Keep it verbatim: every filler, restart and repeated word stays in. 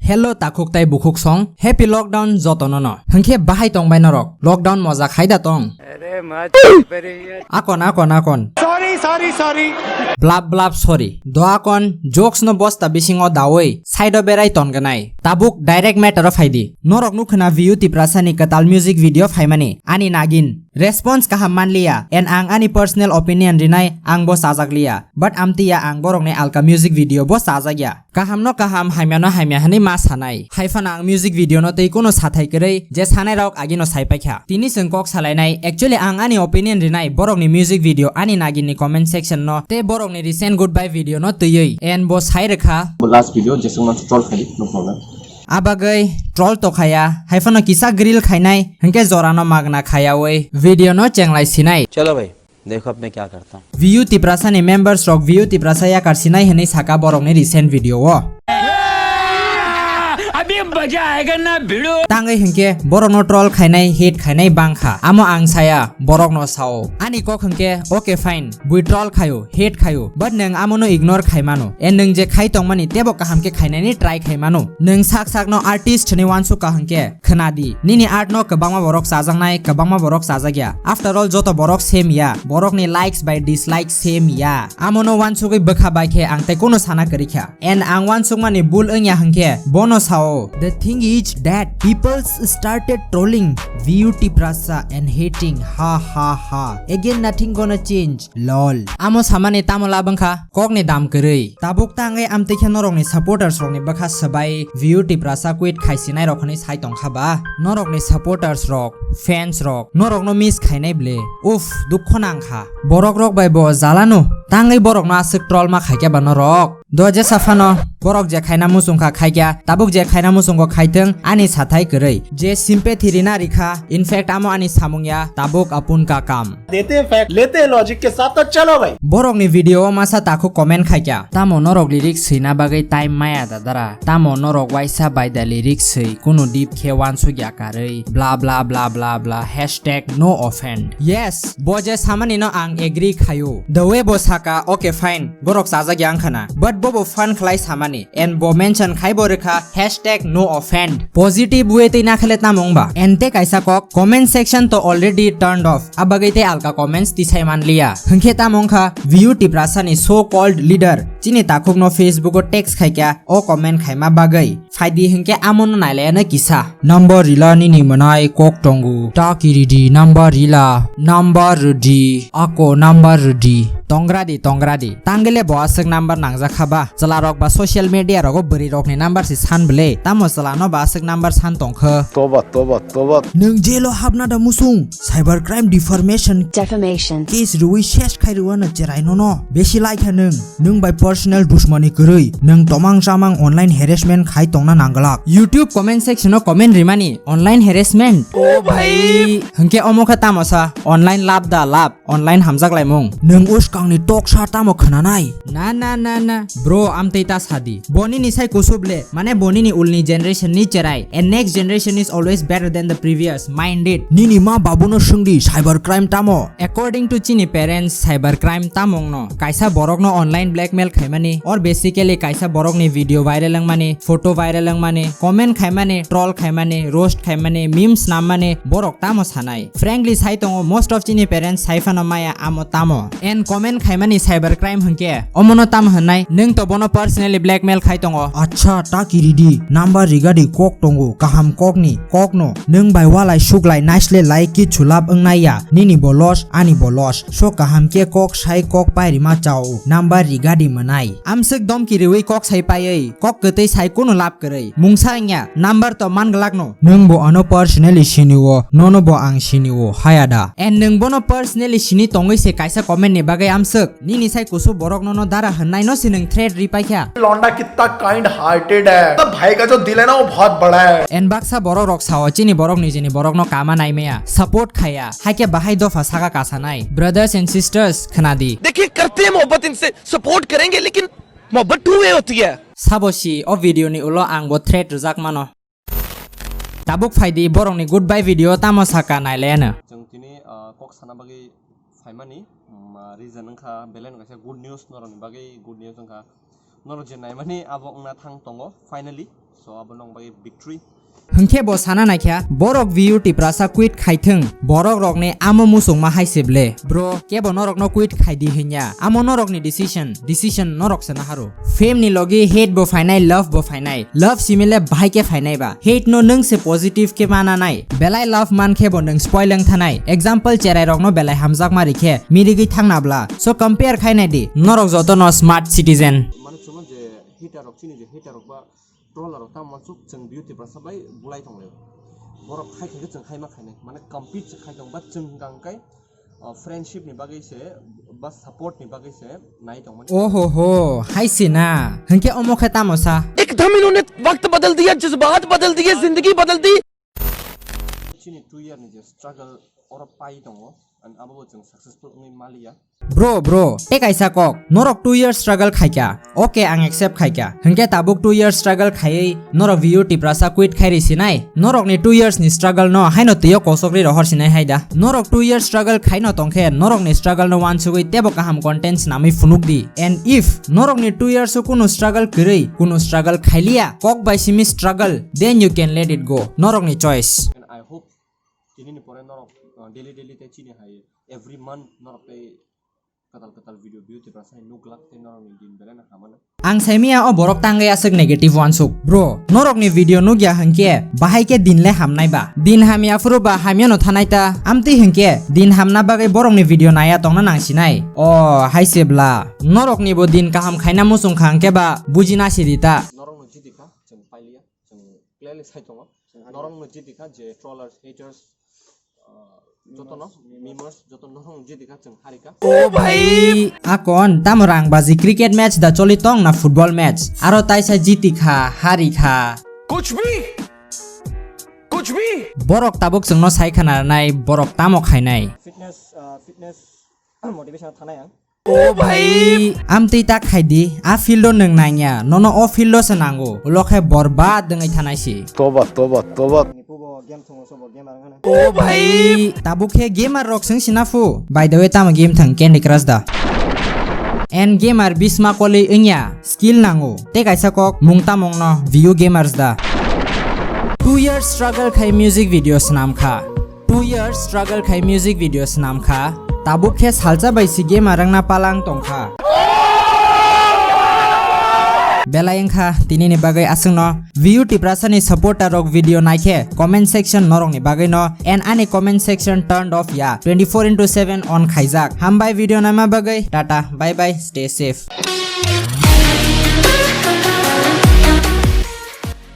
Hello takhuk tai bukhuk song, happy lockdown jotono no. Hwnkhe bahai tongbai norok? Lockdown moja khai da tong? Akon, akon, akon. Sorry, sorry, sorry. Blap blap sorry. Do akon, jokes no bosta bisingo dawi, side o berai tongnai. Tabuk direct matter o phaidi. Norok nukhwna View Tiprasa ni kwtal music video phaimani, Ani Nagin. Response kaham manliya, and ang ani personal opinion rinai ang bo chajakliya. But amtiya ang borokni alka music video bo chajakya. Kaham no kaham, hamya no hamya hwnwi ma sanai. Hai phano ang music video no tei kuno sathai kwrwi je sanai rok agi no sai paikha. Tini chwng kok salainai. Actually ang ani opinion rinai borokni music video Ani Nagin ni comment section no tei borokni recent goodbye video no twiwi. And bo sai rwkha. Bo last video jeswk mansa troll khai di, no problem. Abagwi troll to khaya, hai phano kisa grill khainai, hwnkhe jorano magna khayawi video no chenglai sinai. Chalo bhai, dekho ab main kya karta hu. View Tiprasa ni members rok View Tiprasa yakar sinai hwnwi saka borokni recent video o. Abhi maza aayega na bhidu. Tangwi hwnkhe borokno troll khainai, hate khainai bangkha. Amo ang saya, borokno sao. Ani kok hwnkhe, okay fine, bui troll khayo, hate khayo, but nwng amono ignore khaimano. E nwng je khai tongmani tebo kaham khe khainani try khaimano. Nwng sak sakno artist hwnwi wansuk ka hwnkhe, khwnadi, nini art no kwbangma borok chajaknai, kwbangma borok chajakya. After all, joto borok same ya. Borokni likes bai dislike same ya. Amono wansugwi bwkha bai khe ang tei kuno sana kwrwi kha. And ang wansukmani bul wngya hwnkhe, bono sao. The thing is that people started trolling View Tiprasa and hating, ha ha ha. Again, nothing gonna change. Lol. Amo samani tamo lab wngkha kokni dam kwrwi. Tabuk tangwi amtwi khe norokni supporters rokni bwkha swbai View Tiprasa quit khaisinai rok hwnwi sai tongkha ba? Norokni supporters rok, fans rok norokno miss khainai ble. Uff, dukho nangkha. Borok rok bai bo jalano tangwi borokno aswk troll ma khaikhe ba norok? Do jesa phano borok je khaina muchungkha khaikya, tabuk je khaina muchungo khaithwng ani sathai kwrwi. Je sympathy rina rikha, in fact amo ani samung ya, tabuk apun ka kam. Dete hain fact, lete hain logic ke saath, to chalo bhai. Borokni video o masa takhuk comment khaikya, tamo norok lyrics swina bagwi time maya da dara? Tamo norok waisa bai da lyrics swi, kunu deep khe wansuk ya karwi, bla bla bla bla bla, hashtag no offend. Yes, bo je samani no ang agree khaio. The way bo saka, okay fine, borok chajak ya wngkhana, but bobo fun khlai samani, and bo mention khai bo rwkha hashtag no offend. Positive way tei nakhele tamo wngba? And tei kaisa kok, comment section to already turned off, abagwi tei alka comments tisai manliya. Hwnkhe tamo wngkha View Tiprasa ni so called leader chini takhuk no Facebook o text khaikha o comment khaima bagwi. Phaidi hwnkhe amono nailayano kisa. Number rila nini mwnai kok tongo. Ta kiridi number rila. Number rwdi. Ako number rwdi. Tongradi, tongradi. Tangele bo aswk number nangjakha ba? Chwla rok ba social media rogo bwrwi rokni number se san bwle. Tamo chwla no ba aswk number san tongkha? Toba, toba, toba. Nwng jail o hapna da musung? Cyber crime defamation. Defamation. Case rwi ses khai rwano cherai nono. Besi lai kha nwng. Nwng bai personal dusmani kwrwi, nwng tomang chamang online harassment khai tongna nangglak. YouTube comment section o comment rimani online harassment. O bhai. Hwnkhe omo khe tamo sa online love da love, online hamjak laimung. Nwng uskang ni tok sa tamo khwnanai? Na, na, na, na. Bro, amtwi ta sadi. Bo nini sai kusub le, mane bo nini ulni generation ni cherai. And next generation is always better than the previous. Mind it. Nini ma babu no swngdi cyber crime tamo? According to chini parents, cyber crime tamo wngno? Kaisa borokno online blackmail khaimani, or basically kaisa borokni video viral wngmani, photo viral wngmani, comment khaimani, troll khaimani, roast khaimani, memes nammani, borok tamo sanai? Frankly sai tongo, most of chini parents sai phano maya amo tamo. And comment khaimani cyber crime hwnkhe, omono tamo hwnnai, nwng to bono personally blackmail khai tongo. Acha, ta kiridi, number rigadi kok tongo, kaham kokni, kokno, nwng bai walai suklai naisle lai kichu lab wngnai ya, nini bo loss, ani bo loss. So kaham khe kok sai kok pairima chao, number rigadi mwnai. Amswk domki riwi kok sai paiwi, kok kwtwi sai kunu lab kwrwi. Mungsa wngya, number to man glak no. Nwng bo ano personally sini o, nono bo ang sini o, haya da. And nwng bono personally sini tongwi se kaisa comment ni bagwi amswk. Nini sai kusu borok nono dara hwnnai no se nwng threat ri paikha. लौंडा कितना kind hearted है, तो भाई का जो दिल है ना, वो बहुत बड़ा है। And baksa borok rok sao chini borok nijini borok no kama naimaya, support khaya, haikhe bahai dopha saka kasanai. Brothers and sisters, khwnadi. देखिए, करते हैं मोहब्बत इनसे, सपोर्ट करेंगे, लेकिन मोहब्बत टू वे होती है। Sabo si o video ni ulo ang bo threat rwjak mano. Tabuk phaidi borokni goodbye video tamo saka nailayano. Chwng tini, ah, kok sana bagwi phaimani, um, ah, reason wngkha belai no kaisa good news norokni bagwi good news wngkha. Norok je naimani abo wngna thang tongo finally. So abo nong bai victory. Hwnkhe bo sana naikha, borok view Tiprasa quit khaithwng, borok rokni amo muchungma hai se ble. Bro, kebo norokno quit khaidi hinya. Amo norokni decision, decision norok se naharo. Fame ni logi hate bo phainai, love bo phainai. Love simile bahai khe phainai ba. Hate no nwng se positive khe mana nai. Belai love man khe bo nwng spoil wng thanai. Example, cherai rokno belai hamjakma rikhe, mirigwi thangna bla. So compare khai nai di. Norok joto no smart citizen. Mane chuma je hater rok chini je hater rok ba troll rok tamo chuk chwng view Tiprasa bai bulai tong lai. Borok khai khai chwng khai ma khainai. Mane compete se khai tong ba chwng gang kai, uh, friendship ni bagwi se ba support ni bagwi se nai tong mani. Oho ho, hai se na. Hwnkhe omo khe tamo sa? एकदम इन्होंने वक्त बदल दिया, जज्बात बदल दिए, जिंदगी बदल दी। Chini two year ni je struggle oro pai tongo, and abo bo chwng successful wngwi maliya. Bro, bro, tei kaisa kok, norok two years struggle khaikha. Okay, ang accept khaikha. Hwnkhe tabuk two years struggle khaiwi norok view Tiprasa quit khairi sinai? Norokni two years ni struggle no haino twio kosokri rohor sinai hai da? Norok two years struggle khaino tongkhe norokni struggle no wansugwi tebo kaham content swnamwi phunuk di. And if norokni two years o kunu struggle kwrwi, kunu struggle khailiya, kok bai simi struggle, then you can let it go. Norokni choice. And I hope tini ni pore norok, uh, daily daily tei chini hai every month norok tei kwtal kwtal video view Tiprasa hai nuk glak tei norokni din belai no hamano. Ang saimia o borok tangwi aswk negative wansuk. Bro, norokni video nukya hwnkhe bahai khe din le hamnai ba? Din hamya phuru ba hamya no thanai ta. Amtwi hwnkhe din hamna bagwi borokni video naya tongna nangsinai. O, hai se bla. Norokni bo din kaham khaina muchung kha hwnkhe ba bujina sidi ta. Norokno jidi kha, chwng pailiya, chwng clearly sai tongo. Norokno jidi kha je trollers, haters, uh, jotono, memers, joto norokno jidi kha chwng harika. O bhai! Akon, tamo rang baji cricket match da choli tong na football match? Aro taisa jiti kha, hari kha. Kuch bhi! Kuch bhi! Borok tabuk chwngno sai khana nai, borok tamo khainai. Fitness, uh, fitness motivation thanai ang. O bhai! Amtwi ta khaidi, a field o nwng nangya, nono o field o se nango, ulo khe borbad wngwi thanai si. Toba, toba, toba. Ni pubo game thwngo, sobo gamer wngkha na. O bhai! Tabuk khe gamer rok swng sina phu. By the way, tamo game thang Candy Crush da? And gamer bisma koli wngya, skill nango. Tei kaisa kok, mung tamo wngno, view gamers da. Two years struggle khai music video swnam kha. Two years struggle khai music video swnam kha, tabuk khe salsa bai si gamer wngna palang tong kha. Belai wngkha tini ni bagwi aswkno view Tiprasa ni supporter rok video naikhe comment section norok ni bagwi no and ani comment section turned off ya twenty four into seven on khaijak. Hambai video naima bagwi, tata, bye bye, stay safe.